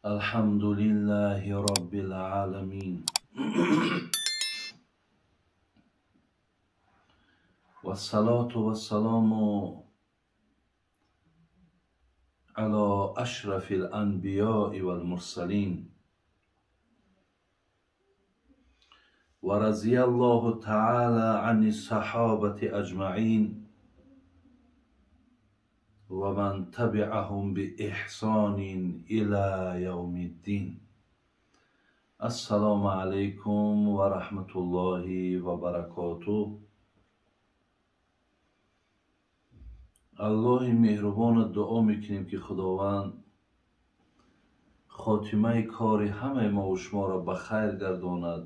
الحمد لله رب العالمين والصلاة والسلام على أشرف الأنبياء والمرسلين ورضي الله تعالى عن الصحابة أجمعين ومن تبعهم بإحسان إلى يوم الدين. السلام عليكم ورحمة الله وبركاته. Аллоҳи меҳрубона дуо мекунем, ки Худованд хотимаи кори ҳамаи мову шуморо ба хайр гардонад.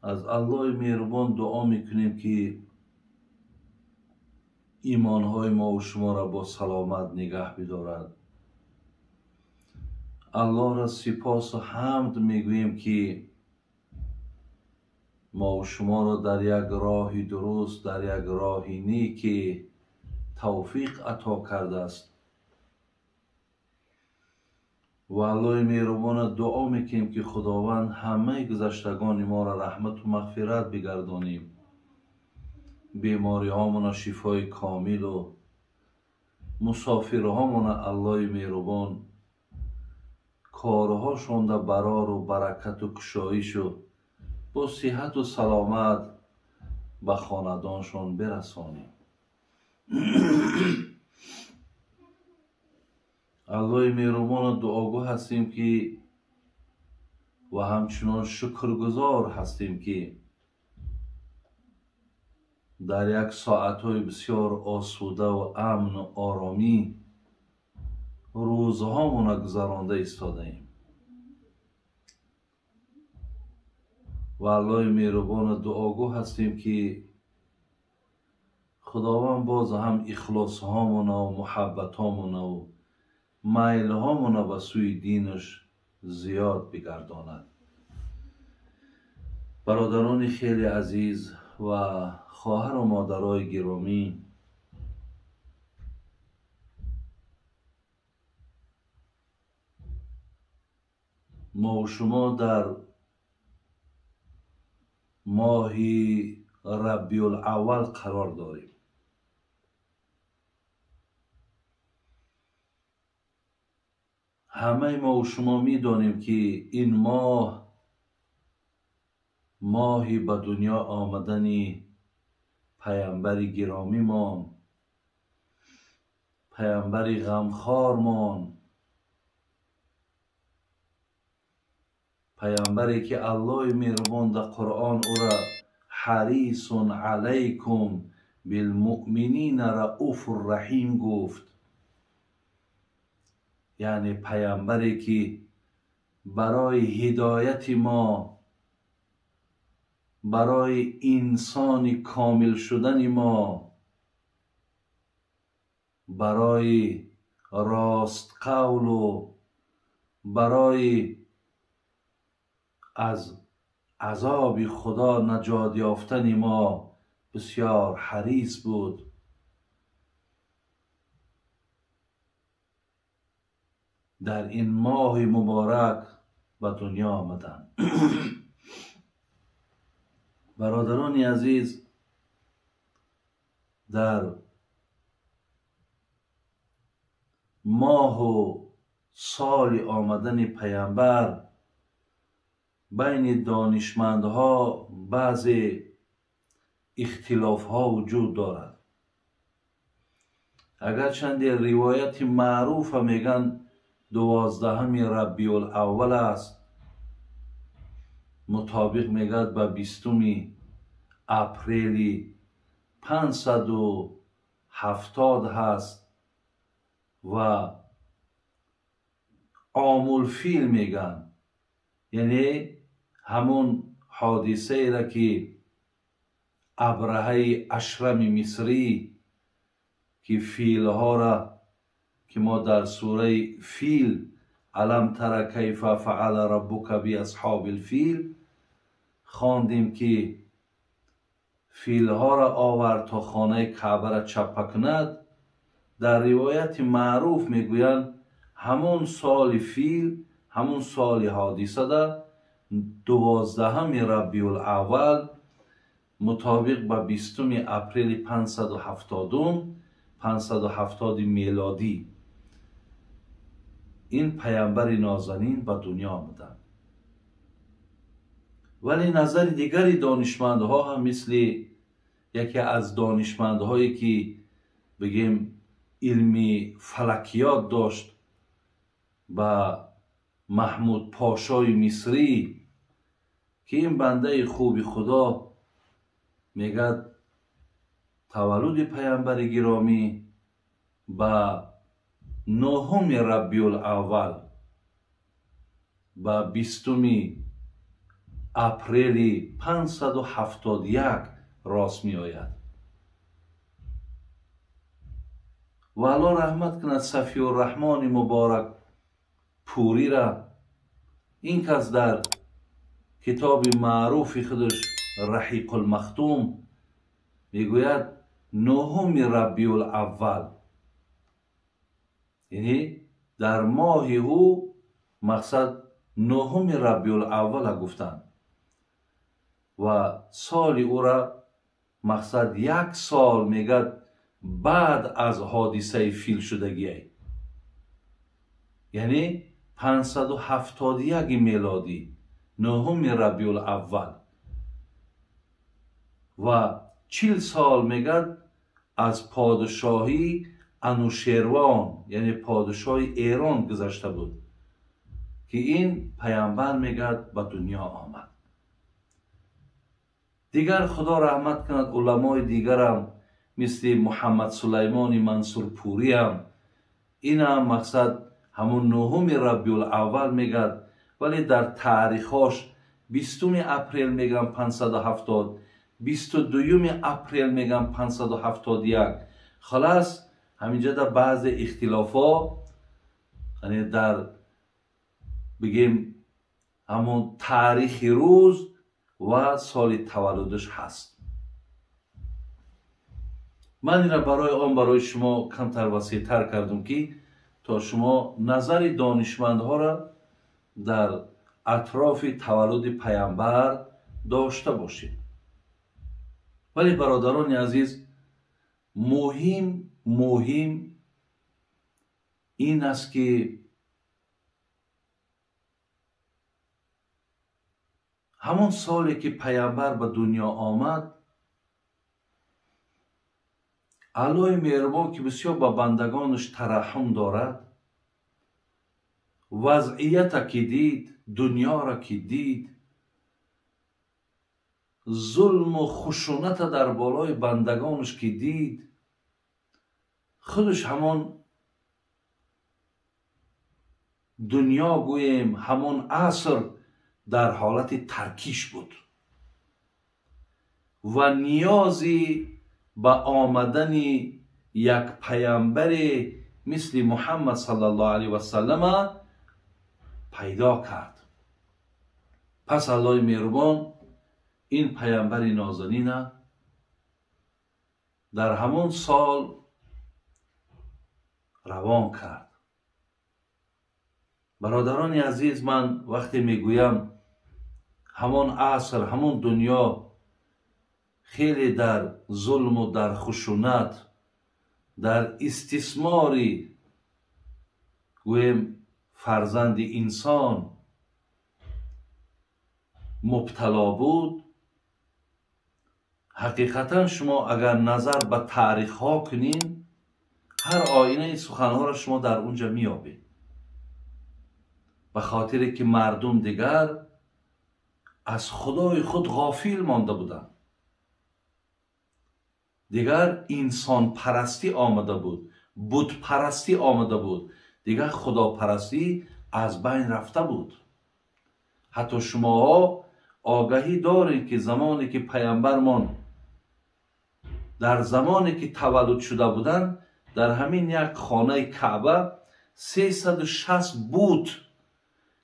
Аз Аллоҳи меҳрубон дуо мекунем, ки имонҳои мову шуморо бо саломат нигаҳ бидорад. Аллоҳро сипосу ҳамд мегӯем, ки мову шуморо дар як роҳи дуруст, дар як роҳи неки тавфиқ ато кардааст. Ва Аллоҳи меҳрубона дуо мекунем, ки Худованд ҳамаи гузаштагони моро раҳмату мағфират бигардонем, бемориҳомона шифои комилу мусофирҳомона Аллоҳи меҳрубон корҳошонда барору баракату кушоишу бо сиҳату саломат ба хонадоншон бирасонем. Аллоҳи меҳрубона дуогӯ ҳастем, ки ва ҳамчунон шукргузор ҳастем, ки дар як соатҳои бисёр осудаву амну оромӣ рӯзҳомона гузаронда истодаем. Ва Аллоҳи меҳрубона дуогӯ ҳастем, ки Худованд боз ҳам ихлосҳомонаву муҳаббатҳомонаву майлҳомона ба сӯи динаш зиёд бигардонад. Бародарони хеле азиз ва хоҳару модарои гиромӣ, мову шумо дар моҳи Рабиулаввал қарор дорем. Ҳамаи мову шумо медонем, ки ин моҳ моҳи ба дунё омадани паямбари гиромимон, паямбари ғамхормон, паямбаре ки Аллоҳи меҳрубон дар Қуръон ӯра ҳарисун алайкум билмуъминина рауфур раҳим гуфт. Яъне паямбаре ки барои ҳидояти мо, барои инсони комил шудани мо, барои ростқавлу барои аз азоби Худо наҷот ёфтани мо бисёр ҳарис буд. Дар ин моҳи муборак ба дунё омаданд. Бародарони азиз, дар моҳу соли омадани паямбар байни донишмандҳо баъзе ихтилофҳо вуҷуд дорад. Агарчанде ривояти маъруфа мегӯянд 12 Рабиулаввал аст, мутобиқ мегӯяд ба 20 апрели 570 ҳаст ва омулфил мегӯянд, яъне ҳамон ҳодисаеро ки Абраҳаи Ашрами Мисрӣ, ки филҳоро ки мо дар сураи Фил алам тара кайфа фаала раббука биасҳобил фил хондем, ки филҳоро овард то хонаи Каъбаро чаппа кунад. Дар ривояти маъруф мегӯянд Ҳамон соли фил, ҳамон соли ҳодисада 12 Рабиулаввал мутобиқ ба 20 апрели 570 мелодӣ ин паямбари нозанин ба дунё омаданд. Вале назари дигари донишмандҳо ҳам, мисли яке аз донишмандҳое ки бигем илми фалакиёт дошт, ба Маҳмуд Пошои Мисрӣ, ки ин бандаи хуби Худо мегӯяд таваллуди паямбари гиромӣ ба 9 Рабиулаввал ба 20 апрели 571 рост меояд. Ва Аллоҳ раҳмат кунад Сафиюрраҳмони Муборак Пурира. Ин кас дар китоби маъруфи худаш Раҳиқулмахтум мегӯяд 9 Рабиулаввал, яъне дар моҳи ӯ мақсад 9 Рабиулаввала гуфтанд ва соли ӯра мақсад як сол мегӯяд баъд аз ҳодисаи фил шудагиай, яъне 571 мелодӣ 9 Рабиулаввал ва 40 сол мегӯяд аз подшоҳии Анушервон, яъне подшоҳи Эрон гузашта буд, ки ин паямбар мегӯяд ба дунё омад. Дигар Худо раҳмат кунад уламои дигарам мисли Муҳаммад Сулаймони Мансурпуриам, инам мақсад ҳамун 9 Рабиулаввал мегӯяд, вале дар таърихош 20 апрел мегӯям 570, 22 апрел мегӯям 571. Халас ҳаминҷа дар баъзе ихтилофҳо, яъне дар бигем ҳамон таърихи рӯз ва соли таваллудаш ҳаст. Ман инро барои он барои шумо камтар васеътар кардам, ки то шумо назари донишмандҳоро дар атрофи таваллуди паямбар дошта бошед. Вале бародарони азиз, муҳим ин аст, ки ҳамон соле ки паямбар ба дунё омад, Аллоҳи меҳрубон, ки бисёр ба бандагонаш тараҳҳум дорад, вазъията ки дид, дунёро ки дид, зулму хушуната дар болои бандагонаш ки дид, худаш ҳамон дунё гӯем, ҳамон аср дар ҳолати таркиш буд ва ниёзи ба омадани як паямбаре мисли Муҳаммад саллаллоҳу алайҳи васаллама пайдо кард. Пас Аллоҳи меҳрубон ин паямбари нозанина дар ҳамон сол равон кард. Бародарони азиз, ман вақте мегӯям ҳамон аср, ҳамон дунё хеле дар зулму дар хушунат, дар истисмори гӯем фарзанди инсон мубтало буд, ҳақиқатан шумо агар назар ба таърихҳо кунед, ҳар оинаи суханҳоро шумо дар унҷа меёбед. Ба хотире ки мардум дигар аз Худои худ ғофил монда буданд, дигар инсонпарастӣ омада буд, бутпарастӣ омада буд, дигар худопарастӣ аз байн рафта буд. Ҳатто шумоҳо огаҳӣ доред, ки замоне ки паямбармон дар замоне ки таваллуд шуда буданд, дар ҳамин як хонаи Каъба 360 бут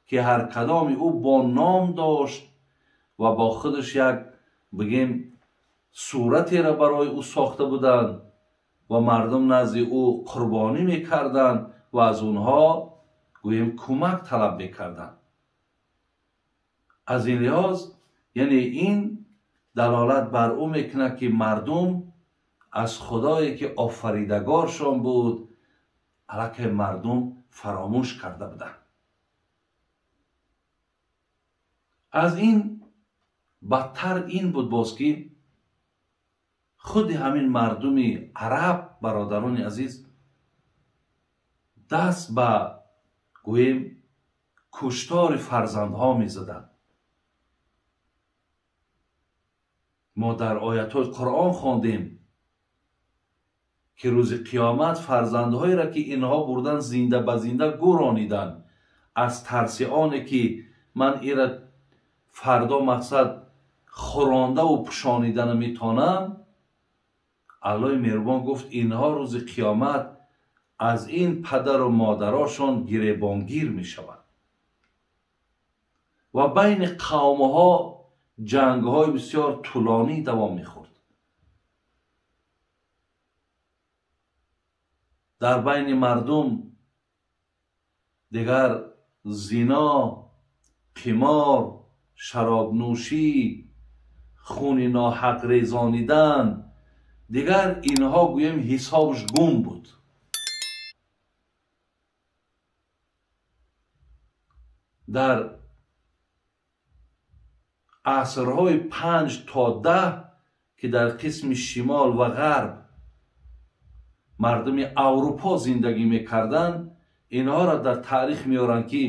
ки ҳар кадоми ӯ бо ном дошт ва бо худаш як бигем суратеро барои ӯ сохта буданд ва мардум назди ӯ қурбонӣ мекарданд ва аз онҳо гӯем кӯмак талаб мекарданд. Аз ин лиҳоз яъне ин далолат бар ӯ мекунад, ки мардум аз худое ки офаридагоршон буд аллакай мардум фаромӯш карда буданд. Аз ин бадтар ин буд боз, ки худи ҳамин мардуми араб, бародарони азиз, даст ба гӯем куштори фарзандҳо мезаданд. Мо дар оятҳои Қуръон хондем, ки рӯзи қиёмат фарзандҳоеро ки инҳо бурдан зинда ба зинда гӯрониданд аз тарси оне ки ман ира фардо мақсад хӯрондаву пӯшонида наметонам. Аллоҳи меҳрубон гуфт инҳо рӯзи қиёмат аз ин падару модарошон гиребонгир мешаванд. Ва байни қавмҳо ҷангҳои бисёр тӯлонӣ давом мехӯрд. Дар байни мардум дигар зино, қимор, шаробнӯшӣ, хуни ноҳақ резонидан, дигар инҳо гӯем ҳисобш гум буд. Дар асрҳои 5 то 10 ки дар қисми шимол ва ғарб мардуми Аврупо зиндагӣ мекарданд, инҳоро дар таърих меоранд, ки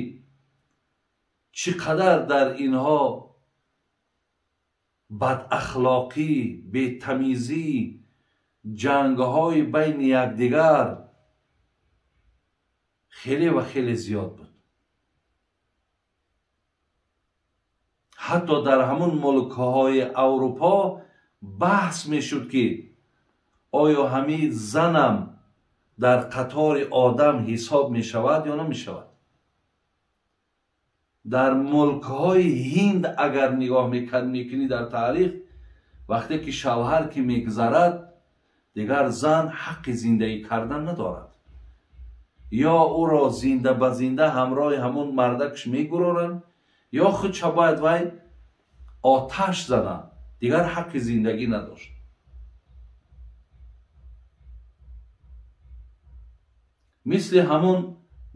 чӣ қадар дар инҳо бадахлоқӣ, бетамизӣ, ҷангҳои байни якдигар хеле ва хеле зиёд буд. Ҳатто дар ҳамун мулкҳои Аврупо баҳс мешуд, ки оё ҳамин занам дар қатори одам ҳисоб мешавад ё намешавад. Дар мулкҳои Ҳинд агар нигоҳ мекунӣ дар таърих, вақте ки шавҳар ки мегузарад, дигар зан ҳаққи зиндагӣ кардан надорад. Ё ӯро зинда ба зинда ҳамроҳи ҳамун мардакш мегуроранд, ё худша бояд вай оташ занад, дигар ҳаққи зиндагӣ надошт. Мисли ҳамун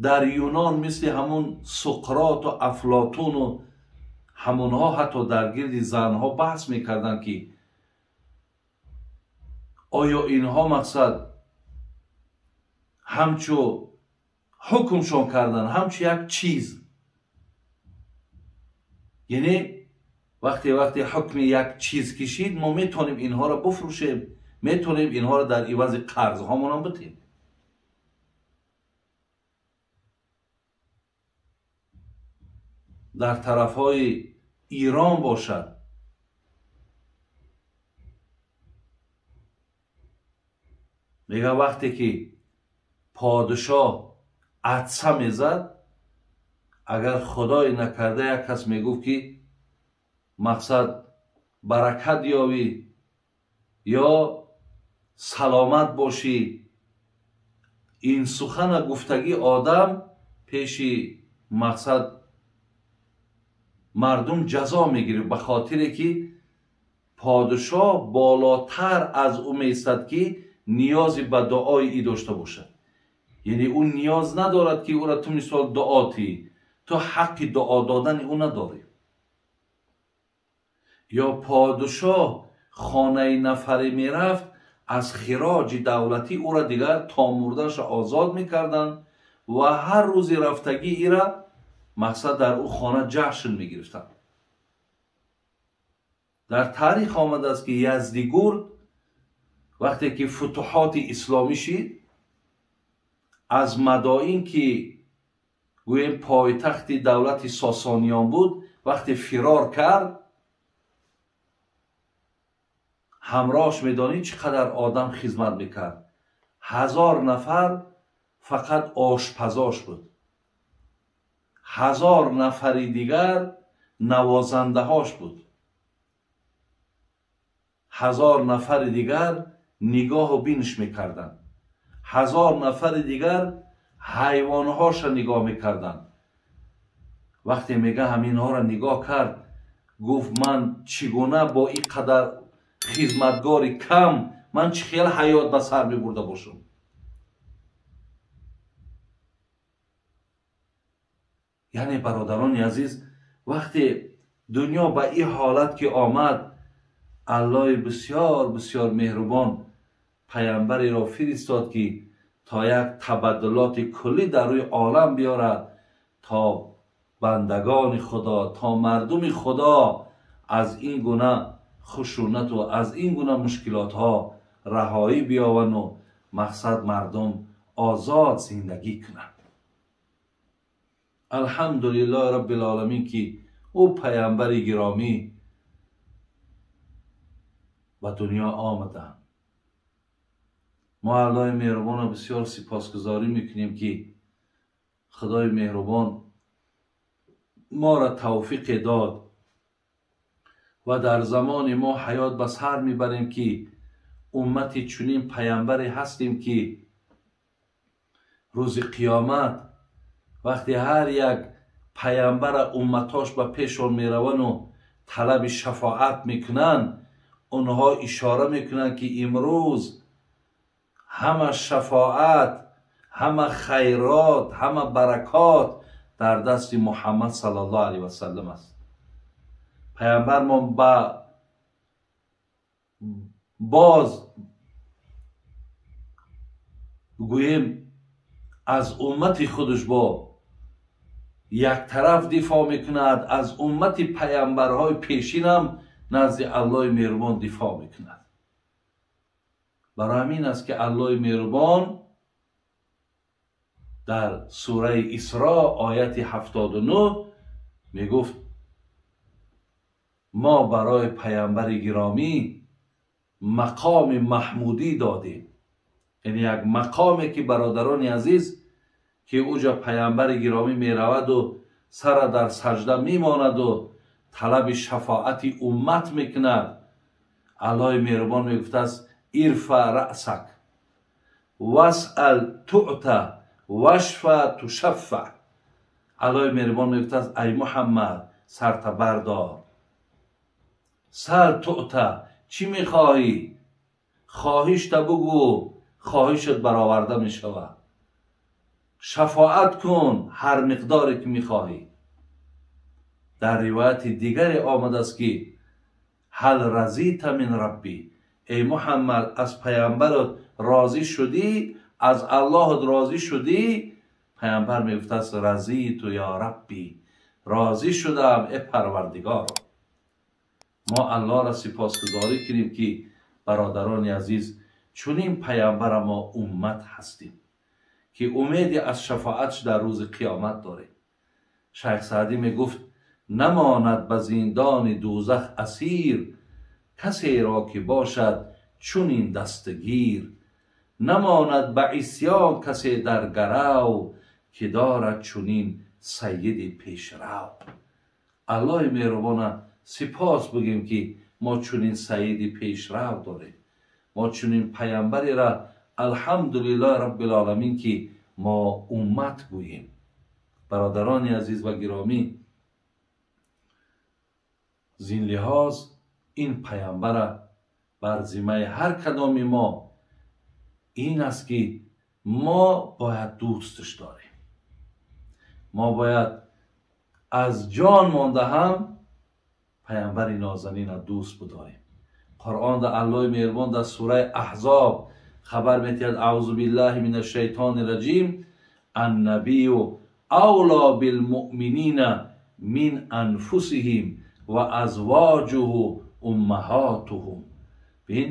дар Юнон, мисли ҳамун Суқроту Афлотуну ҳамунҳо ҳатто дар гирди занҳо баҳс мекарданд, ки оё инҳо мақсад ҳамчу ҳукмшон кардан, ҳамчу як чиз. Яъне вақте ҳукми як чиз кишид, мо метавонем инҳоро бифурӯшем, метавонем инҳоро дар ивази қарзҳомонам битем. Дар тарафҳои Ирон бошад, мега вақте ки подшоҳ атса мезад, агар худое накарда як кас мегуфт, ки мақсад баракат ёвӣ ё саломат бошӣ, ин сухана гуфтагӣ одам пеши мақсад мардум ҷазо мегирифт, ба хотире ки подшоҳ болотар аз ӯ меистад, ки ниёзе ба дуои ӣ дошта бошад. Яъне ӯ ниёз надорад, ки ӯро ту мисол дуо тӣ, ту ҳаққи дуо додани ӯ надорӣ. Ё подшоҳ хонаи нафаре мерафт, аз хироҷи давлатӣ ӯро дигар то мурданша озод мекарданд ва ҳар рӯзи рафтагӣ ира мақсад дар ӯ хона ҷашн мегирифтанд. Дар таърих омадааст, ки Яздигурд вақте ки футуҳоти исломӣ шид, аз Мадоин ки гӯем пойтахти давлати Сосониён буд, вақте фирор кард, ҳамроҳш медонӣ чӣ қадар одам хизмат мекард? 1000 нафар фақат ошпазош буд, 1000 нафари дигар навозандаҳош буд, 1000 нафари дигар нигоҳу биниш мекарданд, 1000 нафари дигар ҳайвонҳоша нигоҳ мекарданд. Вақте мега ҳаминҳоро нигоҳ кард, гуфт ман чӣ гуна бо ин қадар хизматгори кам ман чӣ хел ҳаёт ба сар мебурда бошам? Яъне бародарони азиз, вақте дунё ба ин ҳолат ки омад, Аллоҳи бисёр бисёр меҳрубон паямбареро фиристод, ки то як табаддулоти куллӣ дар рӯи олам биёрад, то бандагони Худо, то мардуми Худо аз ин гуна хушунату аз ин гуна мушкилотҳо раҳоӣ биёванду мақсад мардум озод зиндагӣ кунанд. Алҳамдулиллоҳи раббил оламин, ки ӯ паямбари гиромӣ ба дунё омаданд. Мо Аллоҳи меҳрубонро бисёр сипосгузорӣ мекунем, ки Худои меҳрубон моро тавфиқе дод ва дар замони мо ҳаёт ба сар мебарем, ки уммати чунин паямбаре ҳастем, ки рӯзи қиёмат вақте ҳар як паямбара умматош ба пешон меравану талаби шафоат мекунанд, онҳо ишора мекунанд, ки имрӯз ҳама шафоат, ҳама хайрот, ҳама баракот дар дасти Муҳаммад саллаллоҳу алайҳи васаллам аст. Паямбармон ба боз гӯем аз уммати худаш бо як тараф дифоъ мекунад, аз уммати паямбарҳои пешинам назди Аллоҳи меҳрубон дифоъ мекунад. Барои ҳамин аст, ки Аллоҳи меҳрубон дар сураи Исро ояти 79 мегуфт: мо барои паямбари гиромӣ мақоми маҳмудӣ додем. Яъне як мақоме ки бародарони азиз, ки уҷа паямбари гиромӣ мераваду сара дар саҷда мемонаду талаби шафоати уммат мекунад, Аллоҳи меҳрубон мегуфтааст: ирфа раъсак васъал туъта вашфа тушаффа. Аллоҳи меҳрубон мегуфтааст: ай Муҳаммад, сарта бардор, сал туъта, чӣ мехоҳӣ? Хоҳишта бугӯ, хоҳишат бароварда мешавад. Шафоат кун ҳар миқдоре ки мехоҳӣ. Дар ривояти дигаре омадааст, ки ҳал разита мин рабби, эй Муҳаммад, аз паямбарат розӣ шудӣ? Аз Аллоҳат розӣ шудӣ? Паямбар мегуфтааст: разиту ё рабби, розӣ шудам э Парвардигоро. Мо Аллоҳро сипосгузорӣ кунем, ки бародарони азиз, чунин паямбара мо уммат ҳастем, ки умеде аз шафоатш дар рӯзи қиёмат дорем. Шайх Саъдӣ мегуфт: намонад ба зиндони дӯзах асир касеро ки бошад чунин дастгир, намонад ба исён касе дар гарав ки дорад чунин сайиди пешрав. Аллоҳи меҳрубона сипос бигем, ки мо чунин сайиди пешрав дорем, мо чунин паямбареро алҳамдулиллоҳи раббил оламин, ки мо уммат гӯем. Бародарони азиз ва гиромӣ, зин лиҳоз ин паямбара бар зиммаи ҳар кадоми мо ин аст, ки мо бояд дӯсташ дорем, мо бояд аз ҷон монда ҳам паямбари нозанина дӯст бидорем. Қуръон дар Аллоҳи меҳрубон дар сураи Аҳзоб хабар метиҳад: аъузу биллаҳи мин ашшайтони раҷим, аннабию авло билмуъминина мин анфусиҳим ва азвоҷуҳу уммаҳотуҳум. Бин,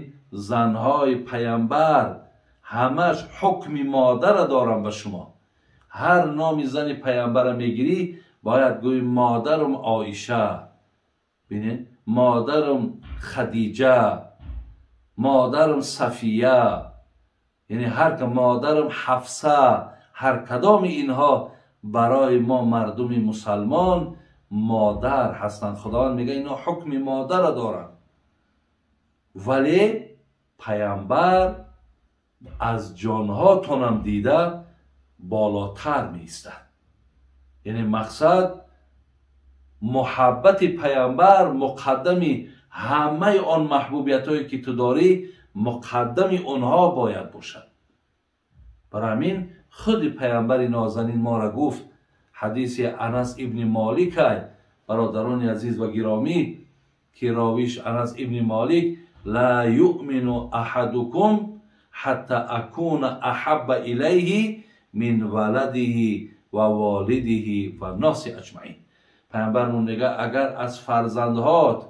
занҳои паямбар ҳамаш ҳукми модарро доранд ба шумо. Ҳар номи зани паямбарро мегирӣ, бояд гӯӣ модарам Оиша, бинед, модарам Хадиҷа, модарам Сафия, яъне ҳар модарам Ҳафса, ҳар кадоми инҳо барои мо мардуми мусалмон модар ҳастанд. Худованд мегӯяд инҳо ҳукми модарро доранд, вале паямбар аз ҷонҳотонам дида болотар меистад. Яъне мақсад муҳаббати паямбар муқаддами ҳамаи он маҳбубиятҳое ки ту дорӣ, муқаддами онҳо бояд бошад. Барои ҳамин худи паямбари нозанин моро гуфт, ҳадиси Анас ибни Моликай, бародарони азиз ва гиромӣ, ки ровиш Анас ибни Молик: ла юъмину аҳадукум ҳатта акуна аҳабба илайҳи мин валадиҳи ва волидиҳи ва носи аҷмаин. Паямбармон мегӯяд, агар аз фарзандҳот,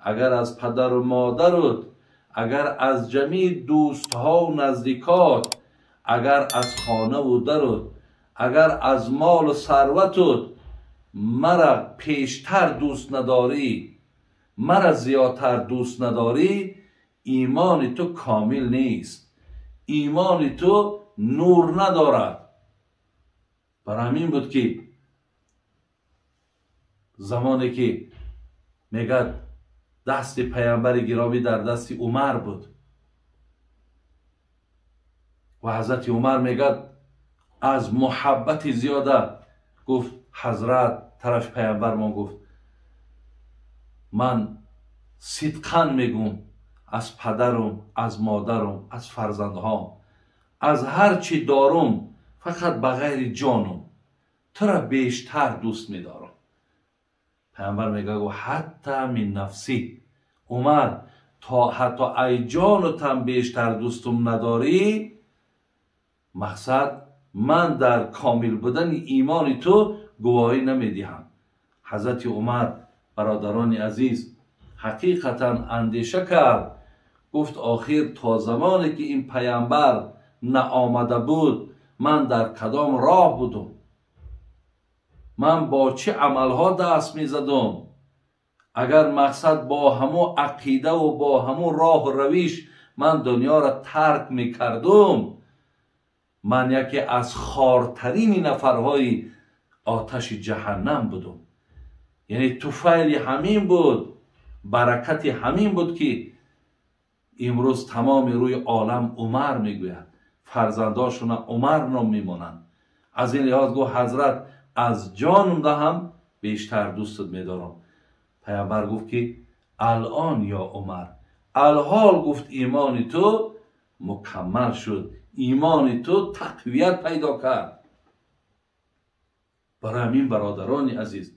агар аз падару модарут, агар аз ҷамии дӯстҳову наздикот, агар аз хонаву дарут, агар аз молу сарватут мара пештар дӯст надорӣ, мара зиёдтар дӯст надорӣ, имони ту комил нест, имони ту нур надорад. Барои ҳамин буд ки замоне ки мегӯяд дасти паямбари гиромӣ дар дасти Умар буд ва ҳазрати Умар мегӯяд аз муҳаббати зиёда гуфт, ҳазрат тарафи паямбармон гуфт, ман сидқан мегӯм, аз падарум, аз модарум, аз фарзандҳом, аз ҳар чӣ дорум, фақат ба ғайри ҷонум тура бештар дӯст медорам. Паямбар мегӯяд, ҳатта мин нафсӣ, Умар, то ҳатто ай ҷонутам бештар дӯстум надорӣ, мақсад ман дар комил будани имони ту гувоҳӣ намедиҳам. Ҳазрати Умар, бародарони азиз, ҳақиқатан андеша кард, гуфт охир то замоне ки ин паямбар наомада буд, ман дар кадом роҳ будум, ман бо чӣ амалҳо даст мезадум? Агар мақсад бо ҳамун ақидаву бо ҳамун роҳу равиш ман дунёро тарк мекардум, ман яке аз хортарини нафарҳои оташи ҷаҳаннам будум. Яъне туфайли ҳамин буд, баракати ҳамин буд ки имрӯз тамоми рӯи олам Умар мегӯяд, фарзандошуна Умар ном мемонанд. Аз ин лиҳоз гуфт, ҳазрат, аз ҷонум ҳам бештар дӯстат медорам. Паямбар гуфт ки алон ё Умар, алҳол гуфт имони ту мукаммал шуд, имони ту тақвият пайдо кард. Барои ҳамин бародарони азиз,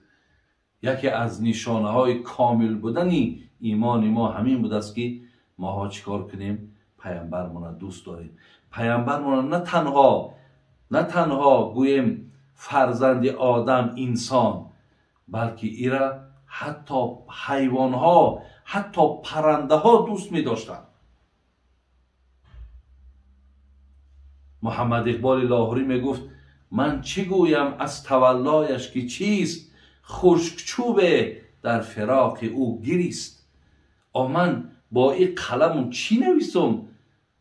яке аз нишонаҳои комил будани имони мо ҳамин будааст ки моҳо чӣ кор кунем? Паямбармона дӯст дорем. Паямбармона на танҳо гӯем фарзанди одам инсон, балки ира ҳатто ҳайвонҳо, ҳатто паррандаҳо дӯст медоштанд. Муҳаммад Иқболи Лоҳурӣ мегуфт, ман чӣ гӯям аз таваллояш ки чист, хушкчӯбе дар фироқи ӯ гирист. О, ман бо ин қаламу чӣ нависум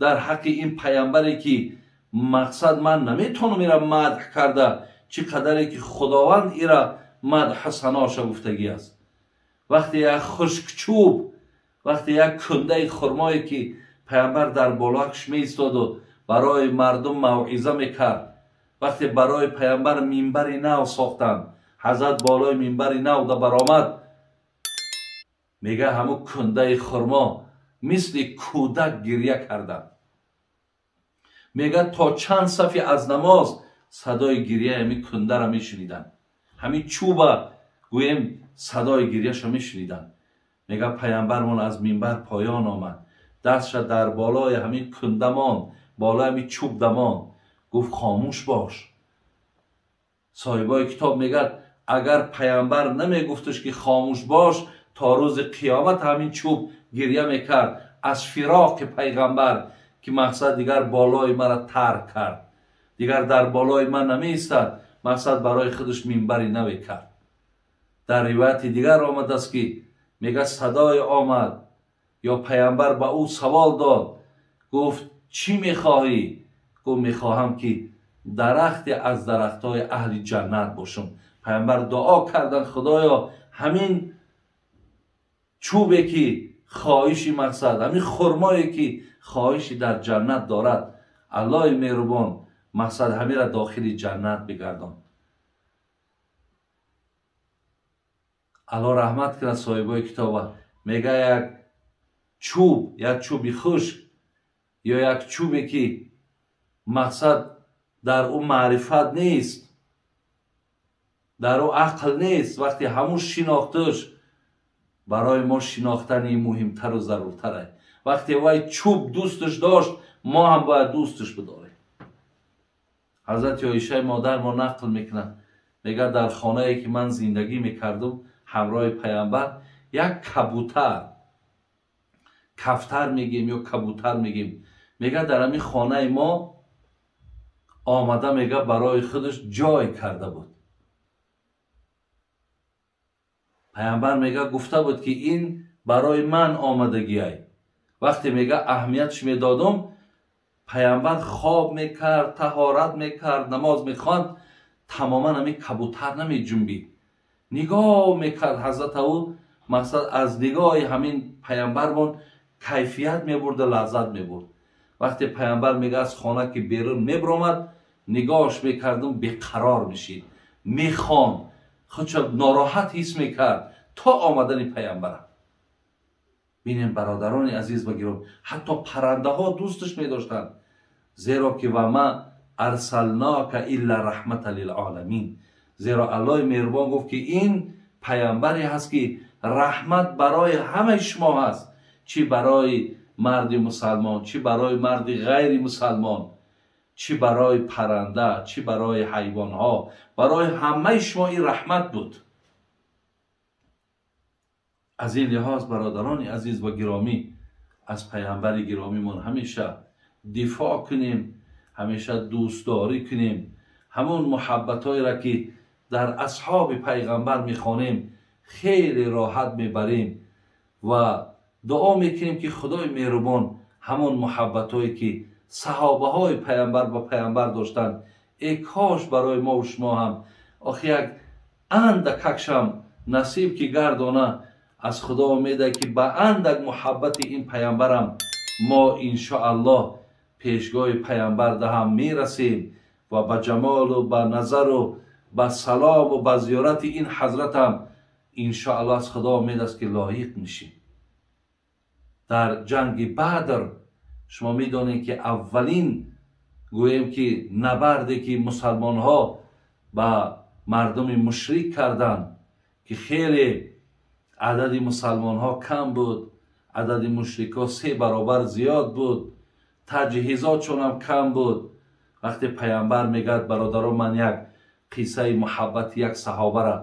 дар ҳаққи ин паямбаре ки мақсад ман наметавонам ира мадҳ карда, чӣ қадаре ки Худованд ира мадҳ саноша гуфтагӣ аст. Вақте як хушкчӯб, вақте як кундаи хурмое ки паямбар дар болоакш меистоду барои мардум мавъиза мекард, вақте барои паямбар минбари нав сохтанд, ҳазрат болои минбари нав да баромад, мега ҳамун кундаи хурмо мисли кӯдак гиря карданд. Мега то чанд сафи аз намоз садои гирияи ҳамин кундара мешуниданд, ҳамин чӯба гӯем садои гирияшо мешуниданд. Мега паямбармон аз минбар поён омад, дастша дар болои ҳамин кундамон, болои ҳамин чӯб дамон, гуфт хомӯш бош. Соҳибои китоб мегӯяд, агар паямбар намегуфташ ки хомӯш бош, то рӯзи қиёмат ҳамин чӯб гиря мекард аз фироқи пайғамбар, ки мақсад дигар болои мара тарк кард, дигар дар болои ман намеистад, мақсад барои худаш минбари наве кард. Дар ривояти дигар омадааст ки мегӯяд садое омад ё паямбар ба ӯ савол дод, гуфт чӣ мехоҳӣ? Гуфт мехоҳам ки дарахте аз дарахтҳои аҳли ҷаннат бошам. Паямбар дуо карданд, Худоё, ҳамин чӯбе ки хоҳиши мақсад, ҳамин хурмое ки хоҳиши дар ҷаннат дорад, Аллоҳи меҳрубон мақсад ҳамира дохили ҷаннат бигардон. Алло раҳмат кунад соҳибои китоба. Мега як чӯб, як чӯби хушк ё як чӯбе ки мақсад дар ӯ маърифат нест, дар ӯ ақл нест, вақте ҳамун шинохташ барои мо шинохтани муҳимтару заруртар аст. Вақте вай чӯб дӯсташ дошт, мо ҳам бояд дӯсташ бидорем. Ҳазрати Оишаи модар мо нақл мекунад, мега дар хонае ки ман зиндагӣ мекардам ҳамроҳи паямбар як кабутар, кафтар мегем ё кабутар мегем, мега дар ҳамин хонаи мо омада, мега барои худаш ҷой карда буд. Паямбар мега гуфта буд ки ин барои ман омадагиай. Вақте мега аҳамиятш медодум, паямбар хоб мекард, таҳорат мекард, намоз мехонд, тамоман ҳамин кабутар намеҷунбид. Нигоҳ мекард ҳазрат ӯ, мақсад аз нигоҳи ҳамин паямбармон кайфият мебурду лаззат мебурд. Вақте паямбар мега аз хона ки берун мебаромад, нигоҳш мекардум, беқарор мешид, мехонд, худшо нороҳат ҳис мекард то омадани паямбара. Бинем бародарони азиз ва гиромӣ, ҳатто паррандаҳо дӯсташ медоштанд, зеро ки ва ма арсалнока илла раҳмата лилоламин, зеро Аллоҳи меҳрубон гуфт ки ин паямбаре ҳаст ки раҳмат барои ҳамаи шумо ҳаст, чӣ барои марди мусалмон, чӣ барои марди ғайри мусалмон, чӣ барои парранда, чӣ барои ҳайвонҳо, барои ҳамаи шумо ин раҳмат буд. Аз ин лиҳоз бародарони азиз ва гиромӣ, аз паямбари гиромимон ҳамеша дифоъ кунем, ҳамеша дӯстдорӣ кунем, ҳамон муҳаббатҳоеро ки дар асҳоби пайғамбар мехонем хеле роҳат мебарем ва дуо мекунем ки Худои меҳрубон ҳамон муҳаббатҳое ки саҳобаҳои паямбар ба паямбар доштанд, э кош барои мо ва шумо ҳам охи як андакакшам насиб ки гардона. Аз Худо умеда ки ба андак муҳаббати ин паямбарам мо иншоаллоҳ пешгоҳи паямбар даҳам мерасем ва ба ҷамолу ба назару ба салому ба зиёрати ин ҳазратам иншоаллоҳ аз Худо умед аст ки лоиқ мешем. Дар ҷанги Бадр шумо медонед ки аввалин гӯем ки набарде ки мусалмонҳо ба мардуми мушрик карданд, ки хеле адади мусалмонҳо кам буд, адади мушрикҳо 3 баробар зиёд буд, таҷҳизотшонам кам буд. Вақте паямбар мегӯяд бародаро, ман як қиссаи муҳаббати як саҳобара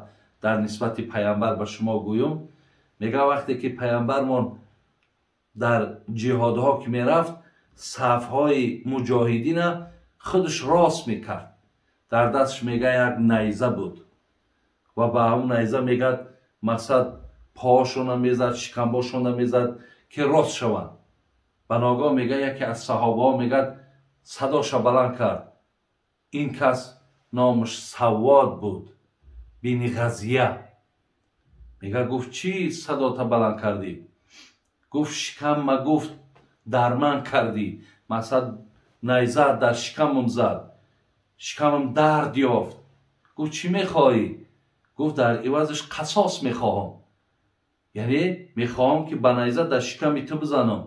дар нисбати паямбар ба шумо гӯюм. Мега вақте ки паямбармон дар ҷиҳодҳо ки мерафт, сафҳои муҷоҳидина худаш рост мекард. Дар дасташ мега як найза буд ва ба ҳамон найза мегӯяд мақсад поҳошона мезад, шикамбошона мезад ки рост шаванд. Ба ногоҳ мега яке аз саҳобаҳо мегӯяд садоша баланд кард. Ин кас номаш Саввод буд, бини Ғазия. Мега гуфт чӣ садота баланд кардӣ? Гуфт шикамма, гуфт дар ман кардӣ, мақсад найза дар шикамам зад, шикамам дард ёфт. Гуфт чӣ мехоҳӣ? Гуфт дар ивазаш қасос мехоҳам, яъне мехоҳам ки ба найза дар шиками ту бизанам.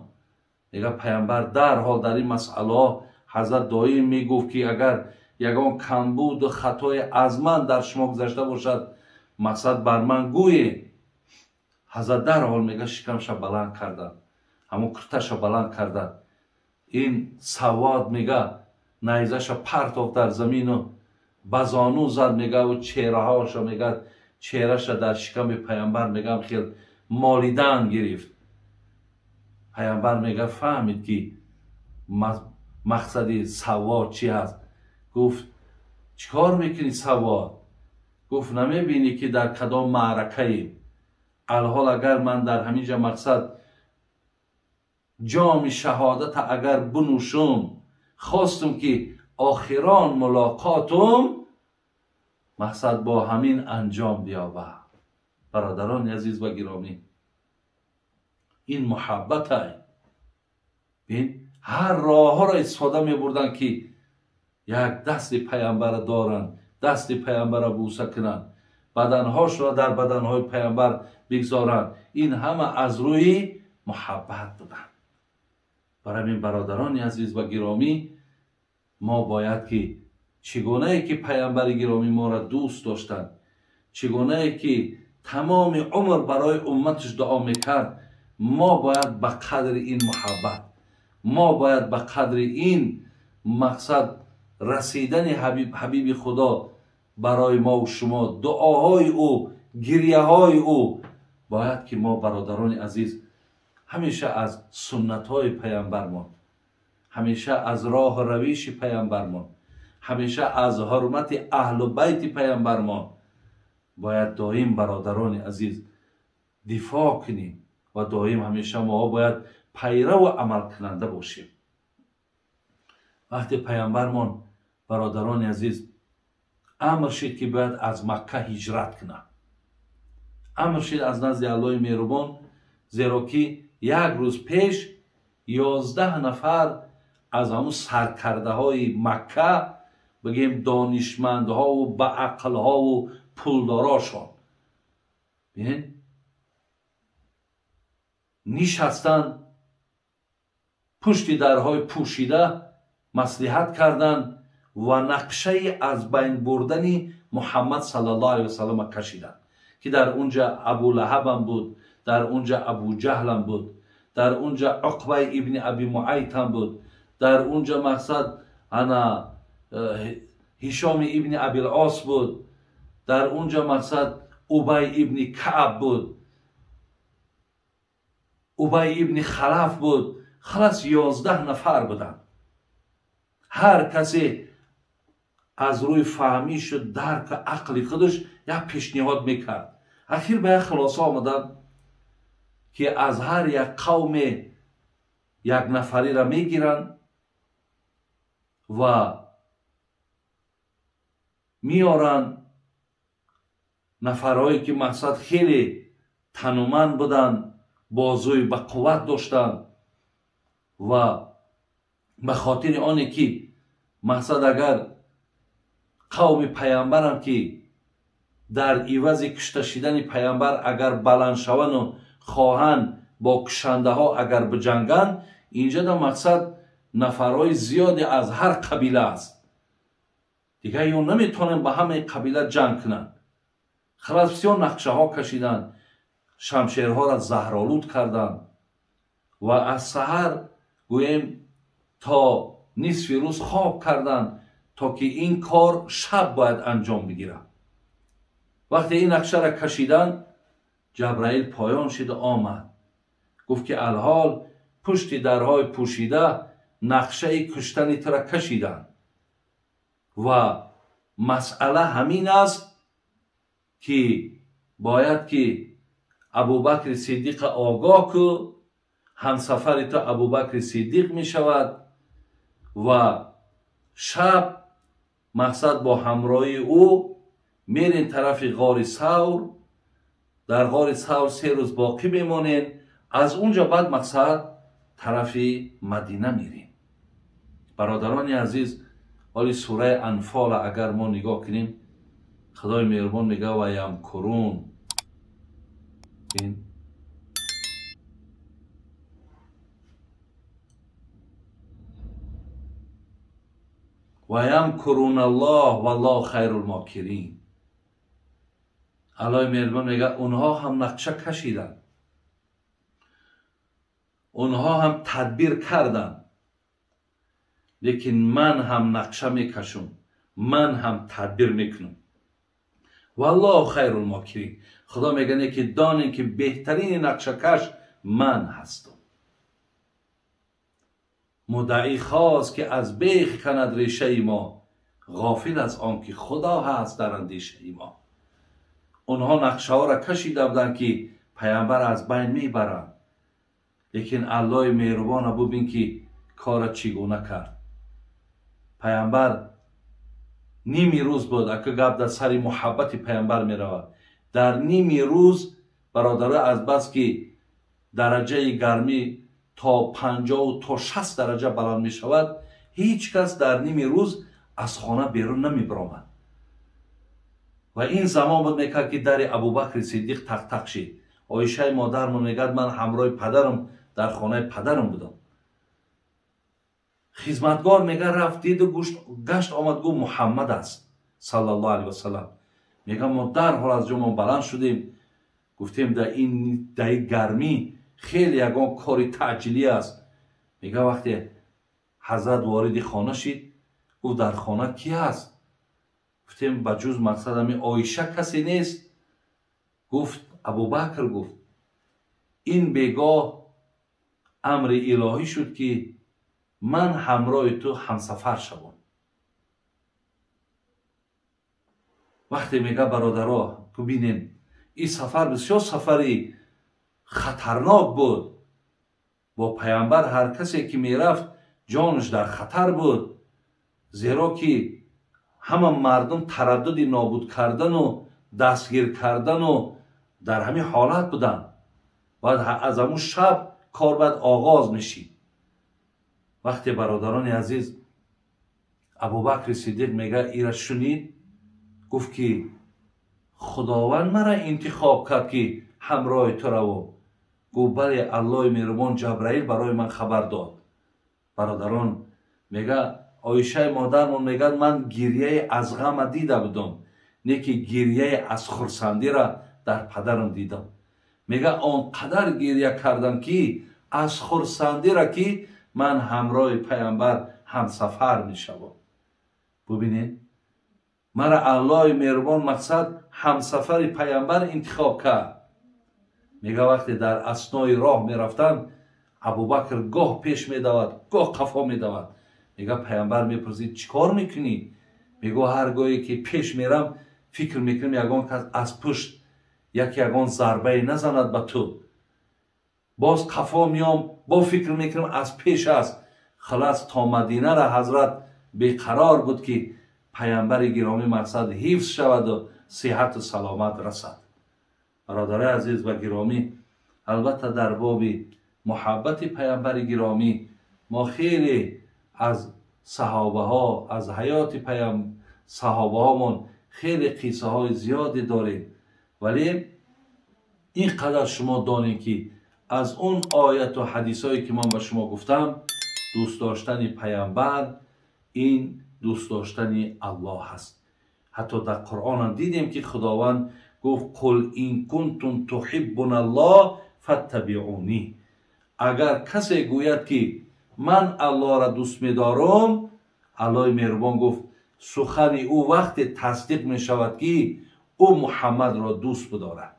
Мега паямбар дарҳол дар ин масъалаҳо ҳазрат доим мегуфт ки агар ягон камбуду хатои аз ман дар шумо гузашта бошад, мақсад бар ман гӯе. Ҳазрат дарҳол мега шикамша баланд карданд, ҳамон курташа баланд карданд. Ин Саввод мега найзаша партофт дар замину ба зону зад, мегаву чеҳраҳоша мега чеҳраша дар шиками паямбар мегам хел молидан гирифт. Паямбар мега фаҳмид ки мақсади Саввод чи ҳаст. Гуфт чӣ кор мекунӣ Саввод? Гуфт намебинӣ ки дар кадом маъракаем? Алҳол агар ман дар ҳамин ҷа мақсад ҷоми шаҳодата агар бинӯшум, хостум ки охирон мулоқотум мақсад бо ҳамин анҷом биёбад. Бародарони азиз ва гиромӣ, ин муҳаббатай. Бин, ҳар роҳҳоро истифода мебурданд ки як дасти паямбара доранд, дасти паямбара бӯса кунанд, баданҳошро дар баданҳои паямбар бигзоранд. Ин ҳама аз рӯи муҳаббат буданд. Барои ин бародарони азиз ва гиромӣ, мо бояд ки чӣ гунае ки паямбари гиромӣ моро дӯст доштанд, чӣ гунае ки тамоми умр барои умматаш дуо мекард, мо бояд ба қадри ин муҳаббат, мо бояд ба қадри ин мақсад расидани ҳабиби Худо барои мо ва шумо, дуоҳои ӯ, гирияҳои ӯ, бояд ки мо бародарони азиз ҳамеша аз суннатҳои паямбармон, ҳамеша аз роҳу равиши паямбармон, ҳамеша аз ҳурмати аҳлу байти паямбармон бояд доим бародарони азиз дифоъ кунем ва доим ҳамеша мо бояд пайраву амалкунанда бошем. Вақте паямбармон бародарони азиз амр шид ки бояд аз Макка ҳиҷрат кунад, амр шид аз назди Аллоҳи меҳрубон, зеро ки як рӯз пеш 11 нафар аз ҳамун саркардаҳои Макка, бигем донишмандҳову баақлҳову пулдорошон, бинед, нишастанд, пушти дарҳои пӯшида маслиҳат карданд ва нақшаи аз байн бурдани Муҳаммад саллаллоҳу алайҳи васаллама кашиданд, ки дар унҷа Абулаҳабам буд, дар унҷа Абуҷаҳлам буд, дар унҷа Уқбаи ибни Аби Муайтам буд, дар унҷа мақсад ана Ҳишоми ибни Абилос буд, дар унҷа мақсад Убай ибни Каъб буд, Убай ибни Халаф буд. Халас 11 нафар буданд. Ҳар касе аз рӯи фаҳмишу дарку ақли худаш як пешниҳод мекард. Ахир ба як хулоса омаданд ки аз ҳар як қавме як нафариро мегиранд ва меоранд, нафарҳое ки мақсад хеле тануманд буданд, бозуи ба қувват доштанд ва ба хотири оне ки мақсад агар қавми паямбарам ки дар ивази кушта шидани паямбар агар баланд шавану хоҳанд бо кушандаҳо агар биҷанганд, инҷа да мақсад нафарҳои зиёде аз ҳар қабила аст. Дигар ё наметавонанд ба ҳамаи қабила ҷанг кунанд. Халас бисёр нақшаҳо кашиданд, шамшерҳоро заҳролуд карданд ва аз саҳар гӯем то нисфи рӯз хоб карданд, то ки ин кор шаб бояд анҷом бигирад. Вақте ин нақшаро кашиданд, Ҷабраил поён шида омад, гуфт ки алҳол пушти дарҳои пӯшида нақшаи куштани тура кашиданд ва масъала ҳамин аст ки бояд ки Абубакри Сиддиқа огоҳ ку, ҳамсафари ту Абубакри Сиддиқ мешавад ва шаб мақсад бо ҳамроҳии ӯ мерем тарафи ғори Савр, дар ғори Савр 3 рӯз боқӣ мемонем, аз унҷа баъд мақсад тарафи Мадина мерем. Бародарони азиз, ҳоли сураи Анфола агар мо нигоҳ кунем, Худои меҳрубон мегӯяд ва ямкурун. Ва ямкурун Аллоҳ валлоҳу хайрул мокирин. Аллоҳи меҳрубон мегӯяд онҳо ҳам нақша кашиданд, онҳо ҳам тадбир карданд, лекин ман ҳам нақша мекашум, ман ҳам тадбир мекунам. Валлоҳу хайрул мокирин. Худо мегӯяд ки донем ки беҳтарини нақшакаш ман ҳастам. Муддаӣ хост ки аз бех канад решаи мо, ғофил аз он ки Худо ҳаст дар андешаи мо. Онҳо нақшаҳоро кашида буданд ки паямбар аз байн мебаранд, лекин Аллоҳи меҳрубона бубин ки кора чӣ гуна кард. Паямбар ними рӯз буд, ака гап дар сари муҳаббати паямбар меравад. Дар ними рӯз бародаро аз бас ки дараҷаи гармӣ то 50 то 60 дараҷа баланд мешавад, ҳеҷ кас дар ними рӯз аз хона берун намебиромад. Ва ин замон буд, мекард, ки дари Абубакри Сиддиқ тақ-тақ шид. Оишаи модармон мегӯяд, ман ҳамроҳи падарам дар хонаи падарам будам. Хизматгор, мега, рафт, диду гашт, омад, гуфт, Муҳаммад аст, саллаллоҳу алайҳи васалам. Мега, мо дарҳол аз ҷомон баланд шудем, гуфтем, дар ин даи гармӣ хеле ягон кори таъҷилӣ аст. Мега, вақте ҳазрат вориди хона шид, гуфт, дар хона кӣ ҳаст? Гуфтем, ба ҷуз, мақсад, ами Оиша касе нест. Гуфт, Абубакр. Гуфт, ин бегоҳ амри илоҳӣ шуд, ки ман ҳамроҳи ту ҳамсафар шавам. Вақте, мега, бародаро, бубинем, ин сафар бисёр сафари хатарнок буд. Бо паямбар ҳар касе ки мерафт, ҷонаш дар хатар буд, зеро ки ҳама мардум тараддуди нобуд кардану дастгир кардану дар ҳамин ҳолат буданд. Баъд аз ҳамун шаб кор баъд оғоз мешид. Вақте, бародарони азиз, Абубакри Сиддиқ, мега, ира шунид, гуфт, ки Худованд мара интихоб кард, ки ҳамроҳи ту равом. Гуфт, бале, Аллоҳи меҳрубон Ҷабраил барои ман хабар дод. Бародарон, мега, Оишаи модармон мегӯяд, ман гирьяи аз ғама дида будам, не ки гирьяи аз хурсандира дар падарам дидам. Мега, он қадар гирья кардам, ки аз хурсандира, ки ман ҳамроҳи паямбар ҳамсафар мешавам. Бубинед, мара Аллоҳи меҳрубон, мақсад, ҳамсафари паямбар интихоб кард. Мега, вақте дар аснои роҳ мерафтанд, Абубакр гоҳ пеш медавад, гоҳ қафо медавад. Мега, паямбар мепурсид, чӣ кор мекунӣ? Мегӯ, ҳар гоҳе ки пеш мерам, фикр мекунам, ягон кас аз пушт як ягон зарбае назанад ба ту. Боз қафо меом, бо фикр мекунам, аз пеш аст. Халас, то Мадинара ҳазрат беқарор буд, ки паямбари гиромӣ, мақсад, ҳифз шаваду сиҳату саломат расад. Бародарои азиз ва гиромӣ, албатта, дар боби муҳаббати паямбари гиромӣ мо хеле аз саҳобаҳо, аз ҳаёти саҳобаҳомон хеле қиссаҳои зиёде дорем, вале ин қадар шумо донед, ки аз он ояту ҳадисҳое ки ман ба шумо гуфтам, дӯст доштани паямбар ин дӯст доштани Аллоҳ ҳаст. Ҳатто дар Қуръонам дидем, ки Худованд гуфт: «Қул ин кунтум туҳиббуна Аллоҳ фаттабиъунӣ». Агар касе гӯяд, ки ман Аллоҳро дӯст медорам, Аллоҳи меҳрубон гуфт, сухани ӯ вақте тасдиқ мешавад, ки ӯ Муҳаммадро дӯст бидорад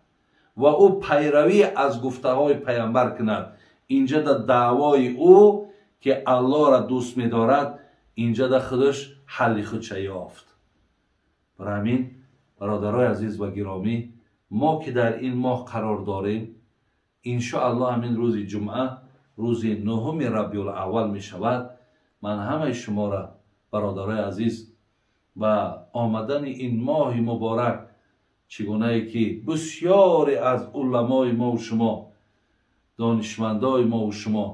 ва ӯ пайравӣ аз гуфтаҳои паямбар кунад. Инҷа да даъвои ӯ, ки Аллоҳро дӯст медорад, инҷа да худаш ҳалли худша ёфт. Барои ҳамин, бародарои азиз ва гиромӣ, мо ки дар ин моҳ қарор дорем, иншоаллоҳ, ҳамин рӯзи ҷумъа, рӯзи 9-уми Рабиулаввал мешавад. Ман ҳамаи шуморо, бародарои азиз, ба омадани ин моҳи муборак, чӣ гунае ки бисёре аз уламои мову шумо, донишмандои мову шумо,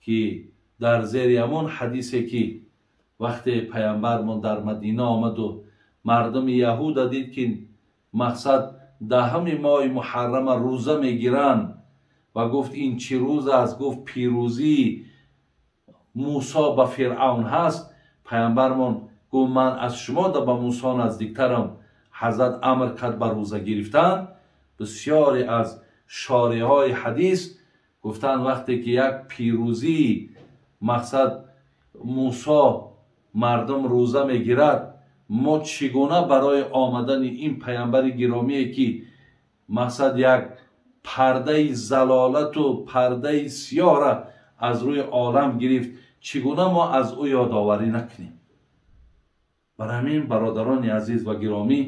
ки дар зери ҳамон ҳадисе, ки вақте паямбармон дар Мадина омаду мардуми яҳуда дид, ки, мақсад, 10-уми моҳи муҳаррама рӯза мегиранд, ва гуфт, ин чӣ рӯз аст? Гуфт, пирӯзии Мусо ба Фиръавн ҳаст. Паямбармон гуфт, ман аз шумо да ба Мусо наздиктарам. Ҳазрат амр кард ба рӯза гирифтан. Бисёре аз шориҳои ҳадис гуфтанд, вақте ки як пирӯзии, мақсад, Мусо мардум рӯза мегирад, мо чӣ гуна барои омадани ин паямбари гиромие, ки, мақсад, як пардаи залолату пардаи сиёҳра аз рӯи олам гирифт, чӣ гуна мо аз ӯ ёдоварӣ накунем? Бар ҳамин, бародарони азиз ва гиромӣ,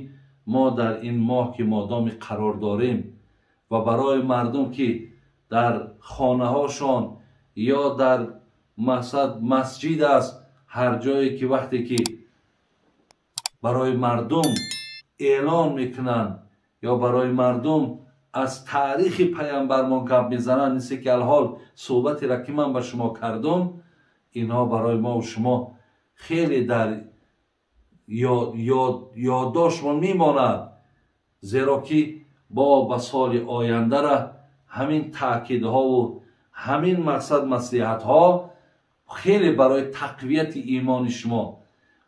мо дар ин моҳ, ки модоми қарор дорем, ва барои мардум, ки дар хонаҳошон ё дар, мақсад, масҷид аст, ҳар ҷое ки вақте ки барои мардум эълон мекунанд ё барои мардум аз таърихи паямбармон гап мезананд, мисли ки алҳол суҳбатеро, ки ман ба шумо кардум, инҳо барои мову шумо хеле дар Ёддоштмон мемонад, зеро ки бо ба соли ояндара ҳамин таъкидҳову ҳамин мақсад маслиҳатҳо хеле барои тақвияти имони шумо,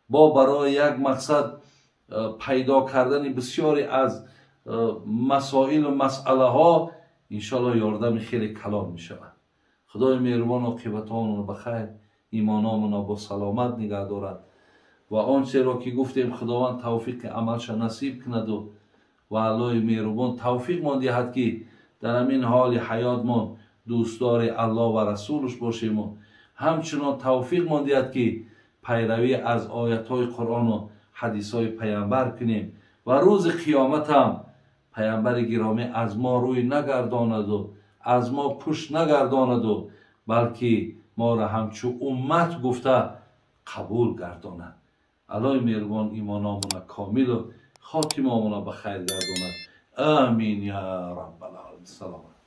бо барои як мақсад пайдо кардани бисёре аз масоилу масъалаҳо иншоалло ёрдами хеле калон мешавад. Худои меҳрубон оқибатҳоамонро ба хайр, имономонро бо саломат нигаҳ дорад ва он чиро ки гуфтем, Худованд тавфиқи амалша насиб кунаду ва Аллоҳи меҳрубон тавфиқмон диҳад, ки дар ҳамин ҳоли ҳаётмон дӯстдори Аллоҳ ва расулаш бошему ҳамчунон тавфиқмон диҳад, ки пайравӣ аз оятҳои Қуръону ҳадисҳои паямбар кунем ва рӯзи қиёматам паямбари гиромӣ аз мо рӯй нагардонаду аз мо пушт нагардонаду, балки моро ҳамчун уммат гуфта қабул гардонад. Аллоҳи меҳрубон имономона комилу хотимамона ба хайр гардонад. Амин я раббал алам. Саломат.